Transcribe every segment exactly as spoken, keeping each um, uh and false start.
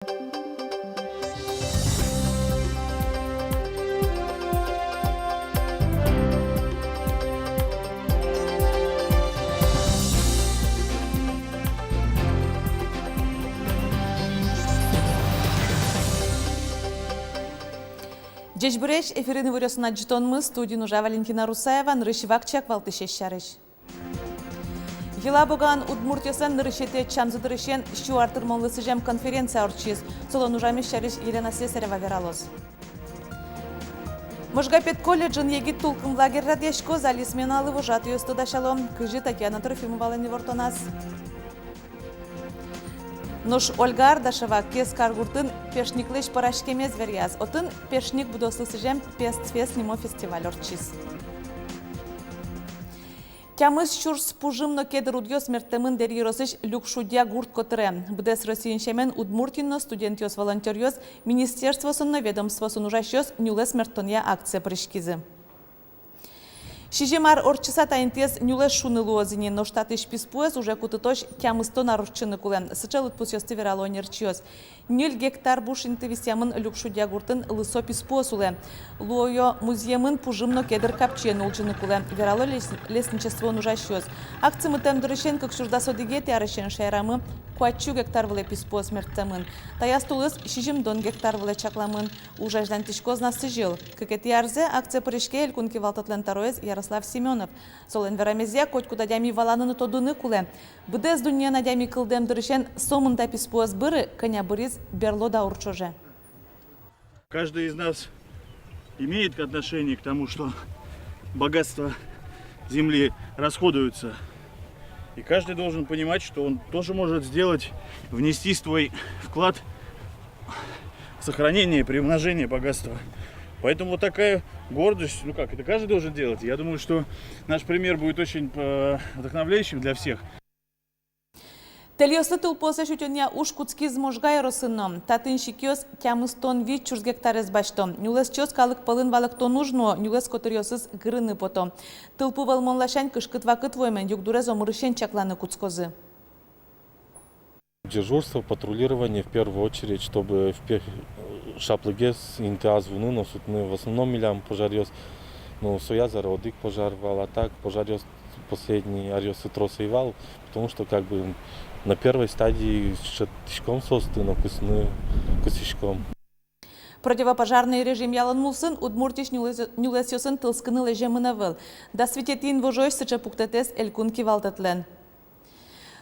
Ӟечбуресь! Эфирын «Иворъёс» но ӝытонмы, студиын ужа Валентина Русаева. Нырысь вакчияк валтӥсез сярысь. Елабугаын удмуртъёслэн нырысетӥ ӧтчамзы дырысен сю ар тырмонлы сӥзем конференция ортчиз. Солэн ужамез сярысь Елена Слесарева вералоз. Можга педколледжын егит тулкымлагерь радъяськоз. Али сменалы вожатыосты дасяло. Кызьы — Татьяна Трофимовалэн ивортоназ. Нош Ольга Ардашева Кез каргуртын пешниклэсь пӧраськемез веръяз. Отын пешник будослы сӥзем «Пестфест» нимо фестиваль ортчиз. Тямыс сюрс пужым но кедр удъёс мерттэмын Дэри ёросысь Люкшудья гурт котыре. Быдэс Россиын сямен, Удмуртиын но студентъёс, волонтёръёс, министерствоосын но ведомствоосын ужасьёс нюлэс мерттонъя акцие пыриськизы. Сизьым ар ортчыса та интыез нюлэс шуны луоз ини, нош татысь писпуэз уже кутытозь тямыстон ар ортчыны кулэ. Сыӵе лыдпусъёсты верало ӧнерчиос. Ньыль гектар буш инты висъямын Люкшудья гуртын лысо писпуос улэ. Луоё музъемын пужым но кедр капчиен улӟыны кулэ, верало лес-, лесничествоын ужасьёс. Акци мытэм дырысен кык сюрс дас одӥгетӥ арысен шаерамы куатьсю гектар вылэ писпуос мерттэмын. Таяз тулыс сизьымдон гектар вылэ чакламын. Уж азьланьтӥськоз на сӥзьыл. Кыкетӥ арзэ акцие пыриське элькун кивалтэтлэн тӧроез Ярослав Семёнов. Солэн верамезъя, котькуд адями валаны но тодыны кулэ. Быдэс дуннеын адями кылдэм дырысен сомында писпуос быры, кӧня быриз берло даур ӵоже. Каждый из нас имеет отношение к тому, что богатства земли расходуются. И каждый должен понимать, что он тоже может сделать, внести свой вклад в сохранение и приумножение богатства. Поэтому вот такая гордость, ну как, это каждый должен делать. Я думаю, что наш пример будет очень, э, вдохновляющим для всех. Тэльёслы тылпуосэз утёнъя уж кутскиз Можга ёросын но. Татын сикъёс тямыстон вить сюрс гектарез басьто. Нюлэсчиос калык пӧлын валэктон уж нуо, нюлэс котыръёсыз гырыны пото. Тылпу вӧлмон ласянь кышкыт вакыт вуэмен, югдурез омырысен чакланы кутскозы. Дежурство, патрулирование в первую очередь, чтобы в пе-, шаплыгес интыяз вуыны но сутыны. В основном милям пожаръёс, ну, сояз аре одӥг пожар вал, а так пожаръёс последний аръёсы трос ӧй вал, потому что как бы на первой стадии шедьтӥськом соосты но кысыны кысӥськом. Противопожарный режим ялон улсын Удмуртиысь нюлэс-, нюлэсъёсын тылскыны лэземын ӧвӧл. Дас витетӥ инвожоысь сыӵе пуктэтэз элькун кивалтэтлэн.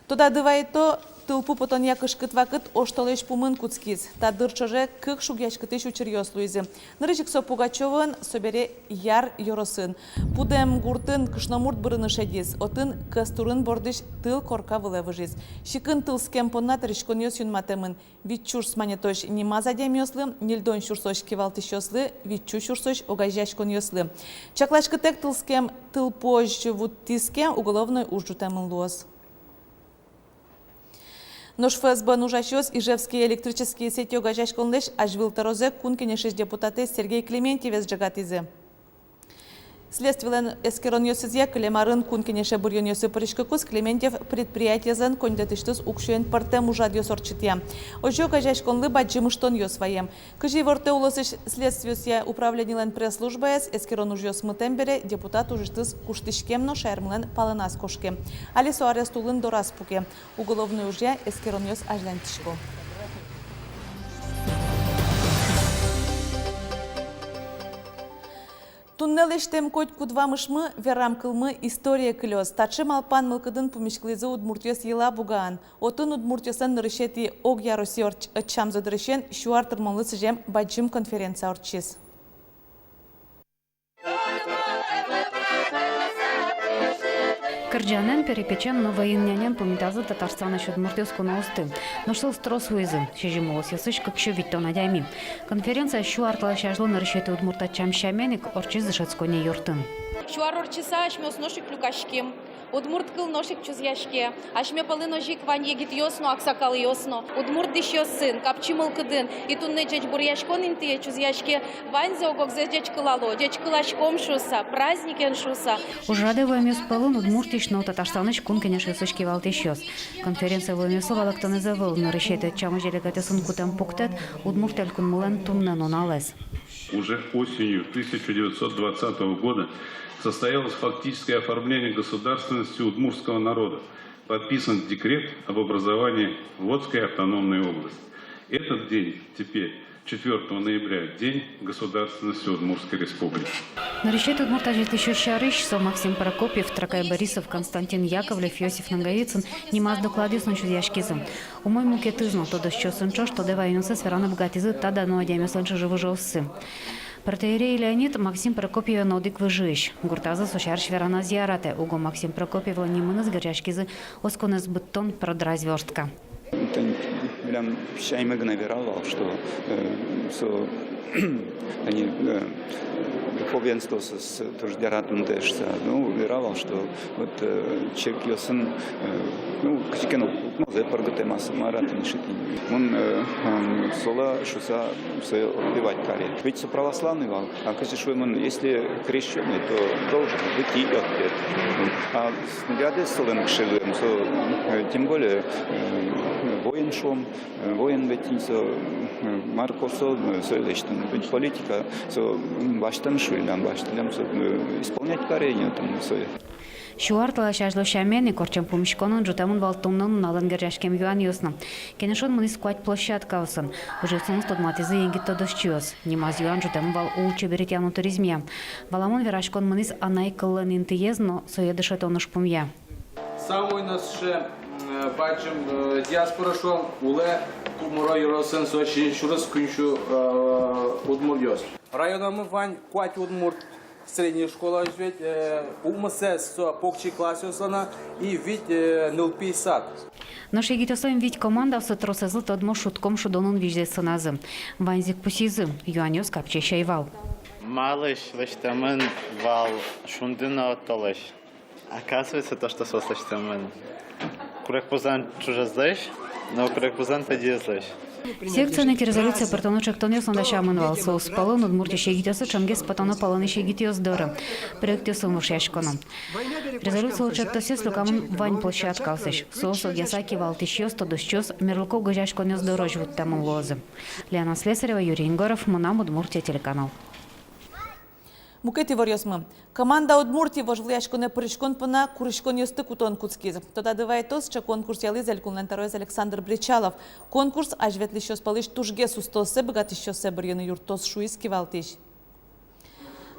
Тодады вайто, тылпу потонъя кышкыт вакыт оштолэзь пумын кутскиз. Та дыр ӵоже кык шугъяськытӥсь учыръёс луизы. Нырысь ик со Пугачёвоын, собере Яр ёросын. Пудэм гуртын кышномурт бырыны шедиз. Отын кӧстурын бордысь тыл корка вылэ выжиз. Сикын тылскем понна тыриськонъёс юнматэмын. Вить сюрс манетозь нимаз адямиослы, ньыльдон сюрсозь кивалтӥсьёслы, витьсю сюрсозь огазеяськонъёслы. Чакласькытэк тылскем тылпуозь вуттӥз ке, уголовной уж ӝутэмын луоз. Нош ФСБ-ын ужасьёс Ижевские электрические сети огазеяськонлэсь азьвыл тӧрозэ Кун Кенешысь депутатэз Сергей Клементьевез ӝегатӥзы. Следствилэн эскеронъёсызъя, кылем арын Кун Кенеше быръёнъёсы пыриськыкуз Клементьев предприятиезлэн коньдэтысьтыз уксёен пӧртэм ужрадъёс ортчытъя. Озьы огазеяськонлы бадӟым ыштонъёс ваем. Кызьы ивортэ улосысь следствиосъя управленилэн пресс-службаез, эскерон ужъёс мытэм бере депутат ужысьтыз куштӥськем но шаермылэн палэназ кошкем. Али со арест улын дораз пуке. Уголовной ужъя эскеронъёс азьланьтӥсько. Туннэ лэсьтэм котькуд вамышмы, верам кылмы историе кылёз. Таӵе малпан мылкыдын пумиськылӥзы удмуртъёс Елабугаын. Отын удмуртъёслэн нырысетӥ огъя Россия ортч-, ӧтчамзы дырысен сю ар тырмонлы сӥзем бадӟым конференция ортчиз. Кырӟанэн, перепечен но вӧйын нянен пумитазы Татарстанысь удмуртъёс куноосты. Нош соос трос вуизы. Сизьым улосъёсысь кык сю витьтон адями. Конференция сю ар талэсь азьло нырысетӥ удмурт ӧтчам сямен ик ортчиз дышетсконни юртын. Сю ар ортчыса асьмеос нош ик люкаським. Удмурт кыл нош ик чузъяське. Асьме пӧлын озьы ик вань егитъёс но, аксакалъёс но. Удмурт дӥсьёсын, капчи мылкыдын. И туннэ ӟечбуръяськон интые чузъяське. Ваньзэ ог-огзэс ӟечкылало, ӟечкыласьком шуыса, праздникен шуыса. Ужрадэ вуэмъёс пӧлын Удмуртиысь но Татарстанысь Кун Кенешъёсысь кивалтӥсьёс. Конференцие вуэмъёслы валэктонэз ӧвӧл, нырысетӥ ӧтчамы делегатъёсын кутэм пуктэт — Удмурт Элькунмылэн туннэ нуналэз. Уже осенью тысяча девятьсот двадцатого года состоялось фактическое оформление государственности удмуртского народа. Подписан декрет об образовании Вотской автономной области. Этот день теперь, четвёртого ноября, День государственности Удмуртской Республики. Нырысетӥ удмурт азьветлӥсьёс сярысь, со Максим Прокопьев, Трокай Борисов, Константин Яковлев, Иосиф Наговицын, нимаз докладъёсын чузъяськизы. Умой мукетыз но, тодосчиосын ӵош тодэ ваёнъёссэс вераны быгатӥзы та дано адямиослэн чыжы-выжыоссы. Протоиерей Леонид Максим Прокопьевен одӥг выжыысь. Гуртазы со сярысь вераны ӧз яратэ, уго Максим Прокопьевлэн нимыныз герӟаськизы осконэз быдтон, продразвёртка. Тань милям сяймы гинэ верало вал, что, э, со, они, э, духовенство с, с, тоже яратон тэшса. Ну, верало вал, что вот, э, черкъёсын, э, ну, кызьы ке но, ну, зэ пыргытэмаз, мар-а тӥни шуыса. Мон, э, м, солы шуыса, сое отбивать кари. Ведь со православный вал. А кызьы шуэмын, если крещёный, то должен быть и отпет. А снарядэз солэн кыӵе луэм, со, э, тем более, э, воин шуом, э, воин ведь со, э, мар косо, э, сое лэсьтыны. Ведь политика, со, м, басьтон шуиллям, басьтӥллям, со, э, исполнять каре ини отын сое. Сю ар талэсь азьло сямен ик ортчем пумиськонын ӝутэмын вал туннэ нуналэн герӟаськем юанъёс но. Кенешон мынӥз куать площадкаосын. Ужъёсыныз тодматӥзы егит тодосчиос. Нимаз юан ӝутэмын вал улчеберетъя но туризмъя. Валамон, вераськон мынӥз анай кыллэн интыез но сое дышетон ужпумъя. Самой но сыӵе, м, бадӟым, э, диаспора шуом, улэ Кумрой ёросын, со сизьым сюрс куинь сю, э, удмуртъёс. Районамы вань куать удмурт средней школаос ведь, э, укмысэз со покчи классъёслэн но и вить, э, нылпи сад. Нош егитъёслэн вить командаоссы тросэзлы тодмо «Шудком шудонын» визьзэс сыназы. Ваньзы ик пусйизы: юанъёс капчиесь ӧй вал. Малысь лэсьтэмын вал шунды но толэзь? Оказывается, то, что соос лэсьтэмын курегпузан ӵужезлэсь но курегпузан пыдезлэсь. Секциын ик резолюцие пыртоно ӵектонъёс но дасямын вал. Соос пӧлын Удмуртиысь егитъёсты ӵемгес потоно палэнысь егитъёс доры, проектъёсын вошъяськоно. Резолюцилы ӵектосъёс люкамын вань площадкаосысь. Соос огъяса кивалтӥсьёс, тодосчиос, мерлыко гожъяськонъёс дорозь вуттэмын луозы. Лена Слесарева, Юрий Егоров, «Мынам Удмуртие» телеканал. Мукет иворъёсмы. «Команда Удмуртии» вожвылъяськонэ пыриськон понна куриськонъёсты кутон кутскиз. Тодады вайтом, сыӵе конкурс ялӥз Элькунлэн тӧроез Александр Бречалов. Конкурс азьветлӥсьёс пӧлысь тужгес устооссэ, быгатӥсьёссэ бырйыны юрттоз, шуиз кивалтӥсь.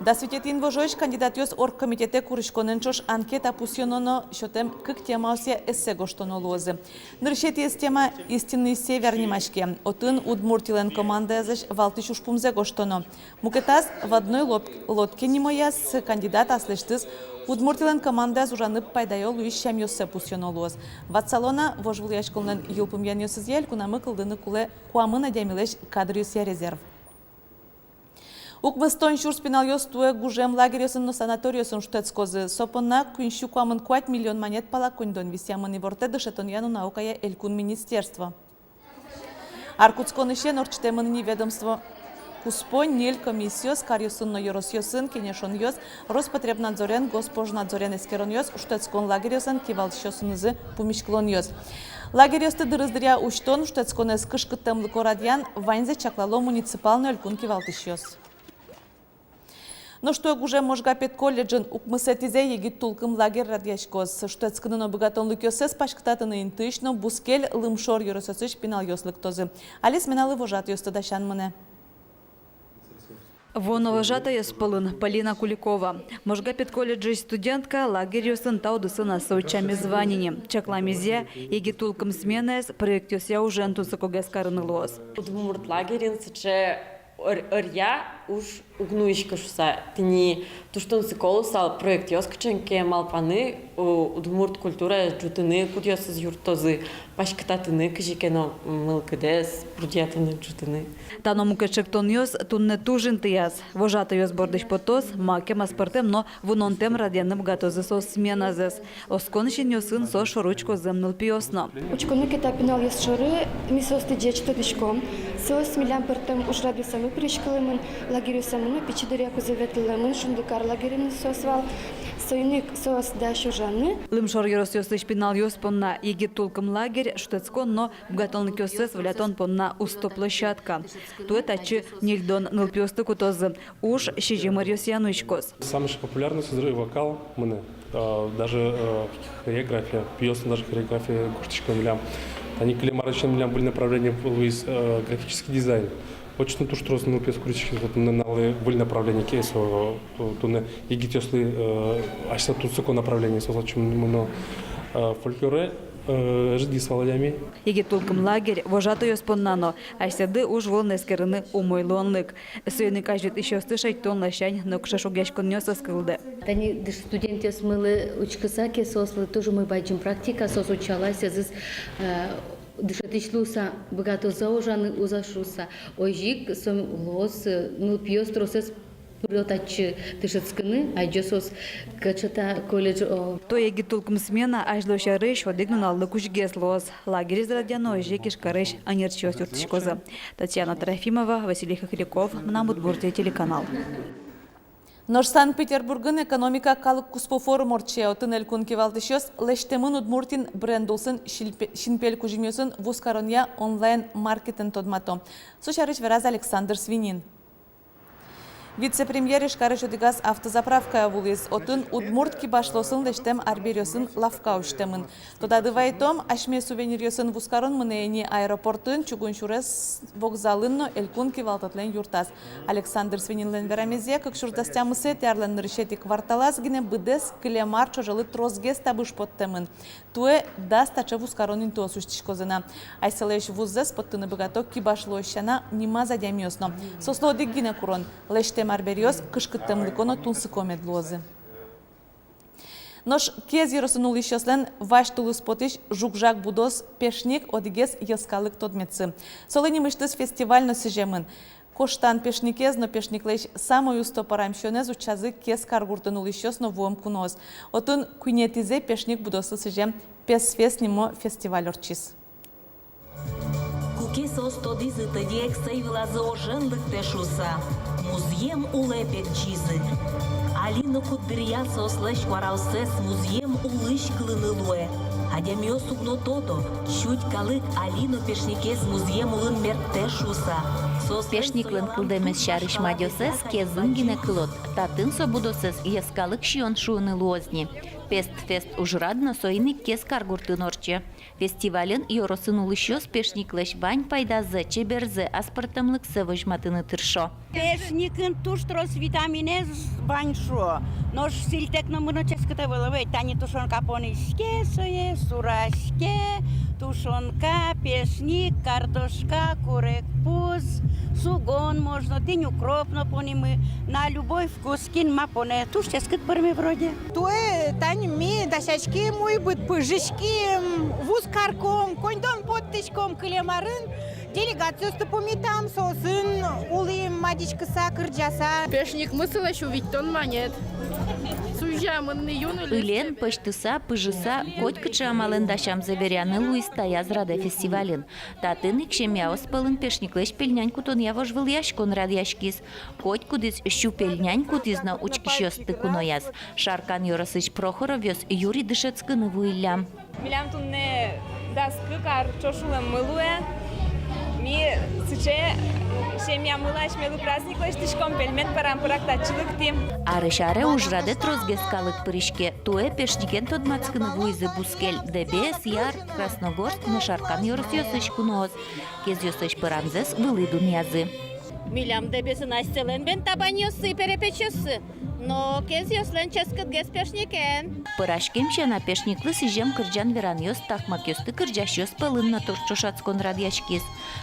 Дас витетӥ инвожоысь кандидатъёс оргкомитетэ куриськонэн ӵош анкета пусъёно но сётэм кык темаосъя эссе гожтоно луозы. Нырысетӥез тема — «Истинный север» нимаське. Отын Удмуртилэн командаязлэсь валтӥсь ужпумзэ гожтоно. Мукетаз «В одной лод-, лодке» нимояз кандидат аслэсьтыз Удмуртилэн командаяз ужаны пайдаё луись сямъёссэ пусъёно луоз. Ватсалом на, вожвылъяськонлэн йылпумъянъёсызъя элькунамы кылдыны кулэ куамын адямилэсь кадръёсъя резерв. Укмыстон сюрс пиналъёс туэ гужем лагерьёсын но санаториосын шутэтскозы. Со понна куинь сю куамын куать миллион манет пала коньдон висъямын, ивортэ дышетонъя но наукая элькун министерство. Ар кутсконысен ортчытэмын ини ведомство куспо ньыль комиссиос, каръёсын но ёросъёсын кенешонъёс, Роспотребнадзорен, Госпожнадзорен эскеронъёс, шутэтскон лагерьёслэн кивалтӥсьёсынызы пумиськылонъёс. Лагерьёсты дырыз дыръя усьтон, шутэтсконэз кышкыттэмлыко радъян — ваньзэ чаклало муниципал но элькун кивалтӥсьёс. Нош туэ гужем Можга педколледжын укмысэтӥзэ егит тулкым лагерь радъяськоз. Шутэтскыны но быгатонлыкъёссэс паськытатыны интыысь но, бускель, лымшор ёросъёсысь пиналъёс лыктозы. Али сменалы вожатыйёсты дасян мынэ. Вуоно вожатыйёс пӧлын Полина Куликова. Можга педколледжысь студентка лагерьёсын та удысын ассэ утчамез вань ини. Чакламезъя, егит тулкым сменаез проектъёсъя ужен тунсыкогес карыны луоз. Удмурт лагерьын сыӵе Ӧр-, ӧръя уж уг нуиськы шуса. Тӥни туж тунсыко луысал проектъёс кыӵе ке малпаны, у-, удмурт культураез ӝутыны, кудъёсыз юрттозы, паськытатыны кызьы ке но мылкыдэз, бурдъятыны, ӝутыны. Та но мукет ӵектонъёс туннэ туж интыяз. Вожатыйёс бордысь потоз макем аспӧртэм но вунонтэм радъяны быгатозы соос сменазэс. Оскон синъёсын соос шоры учкозы нылпиос но. Учконо ке та пиналъёс шоры, ми соосты ӟеч тодӥськом. Соос милям пӧртэм ужрадъёсамы пыриськылэмын, лагерьёсамы но пичи дыръя кузя ветлэмын, «Шундыкар» лагерьын соос вал. Соин ик соос дась ужаны. Лымшор ёросъёсысь пиналъёс понна «Егит тулкым» лагерь шутэтскон но быгатонлыкъёссэс волятон понна усто площадка. Туэ татчы ньыльдон нылпиосты кутозы. Уж сизьым ӧръёсъя нуиськоз. Самый же популярный сӥзьыл вокал мынэ, а, даже, э, хореография, пиосын даже хореография гожтӥськом милям. Тани кылем арысен милям выль направление луиз, э, графический дизайн. Очень туж трос нылпиос куриськизы, вот, нуналлы выль направление ке, со, ту-, туннэ егитъёслы, э, асьсэ тунсыко направление, со, зачем мыно, э, фольклоре, э, ӝыт гес вал адями. «Егит тулкым» лагерь вожатыйёс понна но асьсэды уж вылын эскерыны умой луонлык. Соин ик азьветлӥсьёсты шедьтон ласянь нокыӵе шугъяськонъёс ӧз кылдэ. Тани дыш-, студентъёсмылы учкыса ке, соослы туж умой бадӟым практика, соос утчало асьсэзэс, э, дышетӥсь луыса, быгатозы ужаны, уз-а шуыса. Озьы ик со луоз, э, нылпиос тросэз пыро татчы дышетскыны, адӟо соос, кыӵе та колледж, о. Туэ «Егит тулкым» смена азьло сярысь одӥг нуналлы кузьгес луоз. Лагерез радъяны озьы ик Ижкарысь ӧнерчиос юрттӥськозы. Татьяна Трофимова, Василий Хохряков, «Мынам Удмуртие» телеканал. Нош Санкт-Петербургын «Экономика» калык куспо форум ортче. Отын элькун кивалтӥсьёс лэсьтэмын Удмуртиын бренд улсын синпе-, синпель кузьымъёсын вузкаронъя онлайн-маркетэн тодмато. Со сярысь вераз Александр Свинин. Вице-премьер Ижкарысь одӥгаз автозаправкае вуылӥз. Отын удмурт кибашлоосын лэсьтэм арбериосын лавка усьтэмын. Тодады вайытом, асьме сувениръёсын вузкарон мынэ ини аэропортын, чугун сюрес вокзалын но элькун кивалтэтлэн юртаз. Александр Свининлэн верамезъя, кык сюрс дас тямысэтӥ арлэн нырысетӥ кварталаз гинэ быдэс кылем ар ӵожелы тросгес табыш поттэмын. Туэ дас таӵе вузкарон интыос усьтӥськозы на. Асьсэлэсь вуззэс поттыны быгато кибашлоос сяна нимаз адямиос но. Соослы одӥг гинэ курон: лэсьтэм арбериос кышкыттэмлыко но тунсыко мед луозы. Нош Кез ёросын улӥсьёслэн вазь тулыс потӥсь жуг-жаг будос — пешник — одӥгез йӧскалык тодметсы. Солы нимысьтыз фестиваль но сӥземын. Коштан пешникез но пешниклэсь самой усто пӧрам сиёнэз утчазы Кез каргуртын улӥсьёс но вуэм куноос. Отын куинетӥзэ пешник будослы сӥзем «Песфест» нимо фестиваль ортчиз. Куке соос тодӥзы, тӧдьы эксэй вылазы ожен лыктэ шуыса, музъем улэ пегӟизы. Али но куддыръя соослэсь куараоссэс музъем улысь кылыны луэ. Адямиос уг но тодо, сюдь калык али но пешникез музъем улын мерттэ шуыса. Соос... Пешниклэн кылдэмез сярысь мадёсэз Кезын гинэ кылод. Татын со будосэз йӧскалык сиён шуыны луоз ни. «Песфест» ужрад но соин ик Кез каргуртын ортче. Фестивальын ёросын улӥсьёс пешниклэсь вань пайдазэ, чеберзэ, аспӧртэмлыксэ возьматыны тыршо. Пешникын туж трос витаминэз вань шуо. Нош сӥльтэк но мыно, ческыт ӧвӧл, ӧвӧл. Тани тушонка понӥське сое, сураське, тушонка, пешник, картошка, курегпуз, сугон можно, тӥни укроп но понимы, на любой вкус, кин ма понэ, туж ческыт пӧрме вроде. Туэ тани ми дасяським уйбыт, пыжиським, вузкарком, коньдон поттӥськом. Кылем арын делегациосты пумитам, соосын улӥм мадиськыса, кырӟаса. Пешникмы сылэ сю витьтон манет. Сузямын ни юн улӥз. Ылен, пӧзьтыса, пыжыса, котькыӵе амалэн дасямзэ веръяны луиз таяз радэ фестивальын. Татын ик семьяос пӧлын пешниклэсь пельнянь кутонъя вожвылъяськон радъяськиз. Котькудӥз сю пельнянь кутӥз но учкисьёсты кунояз. Шаркан ёросысь Прохоровъёс юри дышетскыны вуиллям. Милям туннэ дас кык ар ӵош улэммы луэ. Ми сыӵе семьямылы асьмелы праздник лэсьтӥськом, пельмень пӧрам пырак татчы лыктӥм. Арысь аре ужрадэ тросгес калык пыриське. Туэ пешникен тодматскыны вуизы бускель Дэбес, Яр, Красногорск но Шаркан ёросъёсысь куноос. Кезъёсысь пӧрамзэс вылӥ дунъязы. Милям Дэбесын асьсэлэн бен табаньёссы, перепечъёссы, но Кезъёслэн ческытгес пешникен. Пӧраськем сяна, пешниклы сӥзем кырӟан-веранъёс, такмакъёсты кырӟасьёс пӧлын но туж ӵошатскон радъяськиз.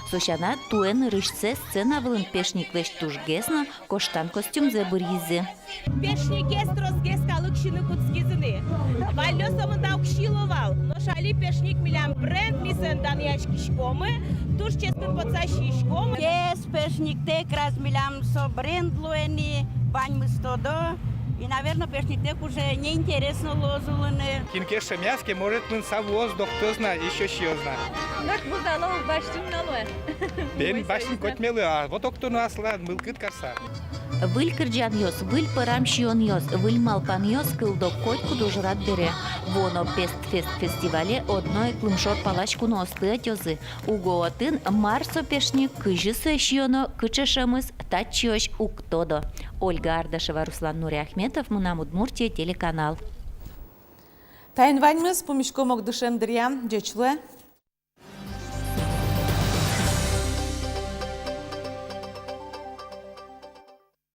Со сяна, туэ нырысьсэ сцена вылын пешниклэсь тужгес но коштан костюмзэ быръизы. Пешникез тросгес калык сиыны кутскиз ини. Валлё сомында уг сыло вал, нош али пешник милям бренд, ми соин данъяськиськомы, туж ческыт потса сиськомы. Кез пешниктэк раз милям со бренд луэ ини, ваньмыз тодо. И, наверно, пешниктэк уже неинтересно луоз улыны. Кин ке шӧмъяз ке, может, мынса вуоз, доктоз на, ещё сиёз на. Как бузало, басьтӥм на луэ. Бен басьтӥм котьмелы, а вот октоно аслад мылкыд карса. Выль кырӟанъёс, выль пӧрам сиёнъёс, выль малпанъёс кылдо котькуд ужрад бере. Вуоно Пестфест фестивале одно ик лымшор палась куноосты ӧтёзы. Уго отын мар со пешник, кызьы сое сиёно, кыӵе шӧмыз, татчыозь уг тодо. Ольга Ардашева, Руслан Нуриахметов, «Мынам Удмуртие» телеканал. Таин ваньмыз, пумиськом ик дышем дыръя. Ӟеч луэ.